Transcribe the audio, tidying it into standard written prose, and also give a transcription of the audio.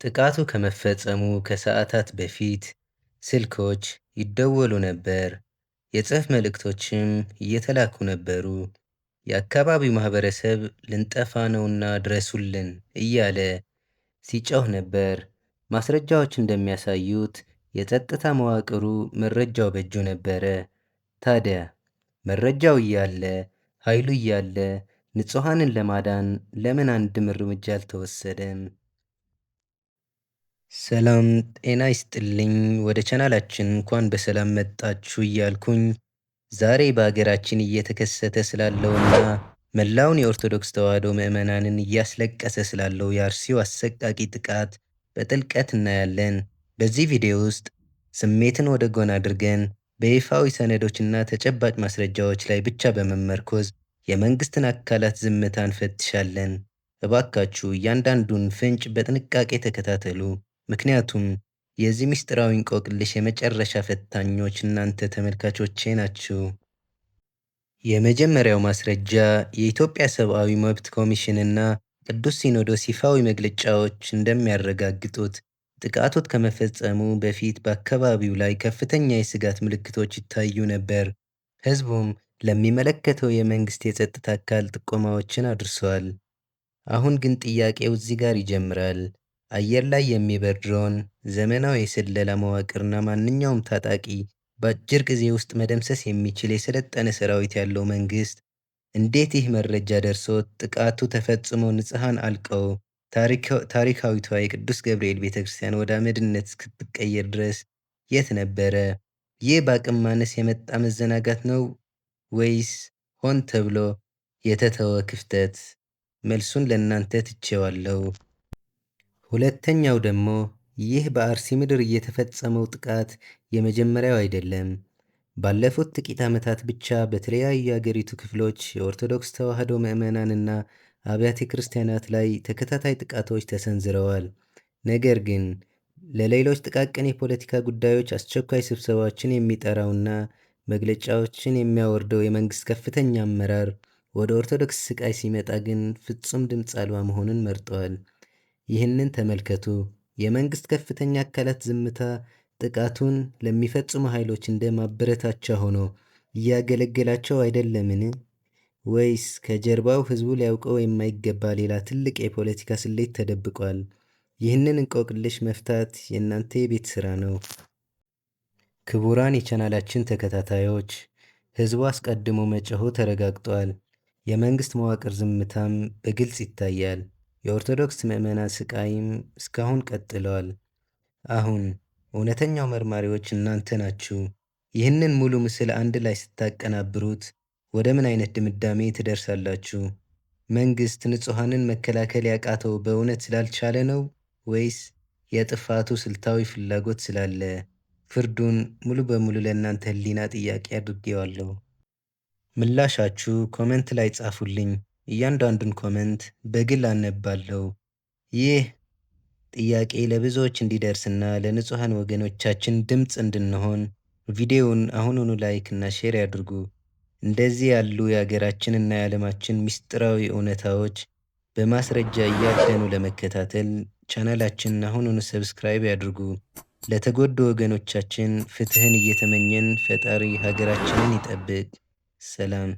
ጥቃቱ ከመፈጸሙ ከሰዓታት በፊት ስልኮች ይደወሉ ነበር፣ የጽሑፍ መልእክቶችም እየተላኩ ነበሩ። የአካባቢው ማህበረሰብ ልንጠፋ ነውና ድረሱልን እያለ ሲጮህ ነበር። ማስረጃዎች እንደሚያሳዩት የጸጥታ መዋቅሩ መረጃው በእጁ ነበረ። ታዲያ መረጃው እያለ፣ ኃይሉ እያለ ንጹሐንን ለማዳን ለምን አንድም እርምጃ አልተወሰደም? ሰላም ጤና ይስጥልኝ። ወደ ቻናላችን እንኳን በሰላም መጣችሁ እያልኩኝ ዛሬ በሀገራችን እየተከሰተ ስላለውና መላውን የኦርቶዶክስ ተዋሕዶ ምዕመናንን እያስለቀሰ ስላለው የአርሲው አሰቃቂ ጥቃት በጥልቀት እናያለን። በዚህ ቪዲዮ ውስጥ ስሜትን ወደ ጎን አድርገን በይፋዊ ሰነዶችና ተጨባጭ ማስረጃዎች ላይ ብቻ በመመርኮዝ የመንግስትን አካላት ዝምታ እንፈትሻለን። እባካችሁ እያንዳንዱን ፍንጭ በጥንቃቄ ተከታተሉ። ምክንያቱም የዚህ ምስጢራዊ እንቆቅልሽ የመጨረሻ ፈታኞች እናንተ ተመልካቾቼ ናችሁ። የመጀመሪያው ማስረጃ የኢትዮጵያ ሰብአዊ መብት ኮሚሽንና ቅዱስ ሲኖዶስ ይፋዊ መግለጫዎች እንደሚያረጋግጡት ጥቃቶች ከመፈጸሙ በፊት በአካባቢው ላይ ከፍተኛ የስጋት ምልክቶች ይታዩ ነበር። ህዝቡም ለሚመለከተው የመንግስት የጸጥታ አካል ጥቆማዎችን አድርሷል። አሁን ግን ጥያቄው እዚህ ጋር ይጀምራል። አየር ላይ የሚበር ድሮን፣ ዘመናዊ የስለላ መዋቅርና ማንኛውም ታጣቂ በአጭር ጊዜ ውስጥ መደምሰስ የሚችል የሰለጠነ ሰራዊት ያለው መንግስት እንዴት ይህ መረጃ ደርሶት ጥቃቱ ተፈጽሞ ንጹሐን አልቀው ታሪካዊቷ የቅዱስ ገብርኤል ቤተክርስቲያን ወደ አመድነት እስክትቀየር ድረስ የት ነበረ? ይህ በአቅም ማነስ የመጣ መዘናጋት ነው ወይስ ሆን ተብሎ የተተወ ክፍተት? መልሱን ለእናንተ ትቼዋለሁ። ሁለተኛው ደግሞ ይህ በአርሲ ምድር እየተፈጸመው ጥቃት የመጀመሪያው አይደለም። ባለፉት ጥቂት ዓመታት ብቻ በተለያዩ የአገሪቱ ክፍሎች የኦርቶዶክስ ተዋሕዶ ምዕመናንና አብያተ ክርስቲያናት ላይ ተከታታይ ጥቃቶች ተሰንዝረዋል። ነገር ግን ለሌሎች ጥቃቅን የፖለቲካ ጉዳዮች አስቸኳይ ስብሰባዎችን የሚጠራውና መግለጫዎችን የሚያወርደው የመንግስት ከፍተኛ አመራር ወደ ኦርቶዶክስ ስቃይ ሲመጣ ግን ፍጹም ድምፅ አልባ መሆኑን መርጠዋል። ይህንን ተመልከቱ። የመንግስት ከፍተኛ አካላት ዝምታ ጥቃቱን ለሚፈጽሙ ኃይሎች እንደ ማበረታቻ ሆኖ እያገለገላቸው አይደለምን? ወይስ ከጀርባው ህዝቡ ሊያውቀው የማይገባ ሌላ ትልቅ የፖለቲካ ስሌት ተደብቋል? ይህንን እንቆቅልሽ መፍታት የእናንተ የቤት ስራ ነው። ክቡራን የቻናላችን ተከታታዮች፣ ህዝቡ አስቀድሞ መጮሁ ተረጋግጧል። የመንግስት መዋቅር ዝምታም በግልጽ ይታያል። የኦርቶዶክስ ምዕመናን ስቃይም እስካሁን ቀጥለዋል። አሁን እውነተኛው መርማሪዎች እናንተ ናችሁ። ይህንን ሙሉ ምስል አንድ ላይ ስታቀናብሩት ወደ ምን አይነት ድምዳሜ ትደርሳላችሁ? መንግስት ንጹሐንን መከላከል ያቃተው በእውነት ስላልቻለ ነው ወይስ የጥፋቱ ስልታዊ ፍላጎት ስላለ? ፍርዱን ሙሉ በሙሉ ለእናንተ ህሊና ጥያቄ አድርጌዋለሁ። ምላሻችሁ comment ላይ ጻፉልኝ። እያንዳንዱን comment በግል አነባለሁ። ይህ ጥያቄ ለብዙዎች እንዲደርስና ለንጹሐን ወገኖቻችን ድምፅ እንድንሆን ቪዲዮውን አሁኑኑ like እና share ያድርጉ። እንደዚህ ያሉ የሀገራችንና የዓለማችን ምስጢራዊ እውነታዎች በማስረጃ እያደኑ ለመከታተል ቻናላችንን አሁኑኑ subscribe ያድርጉ። ለተጎዱ ወገኖቻችን ፍትህን እየተመኘን ፈጣሪ ሀገራችንን ይጠብቅ። ሰላም።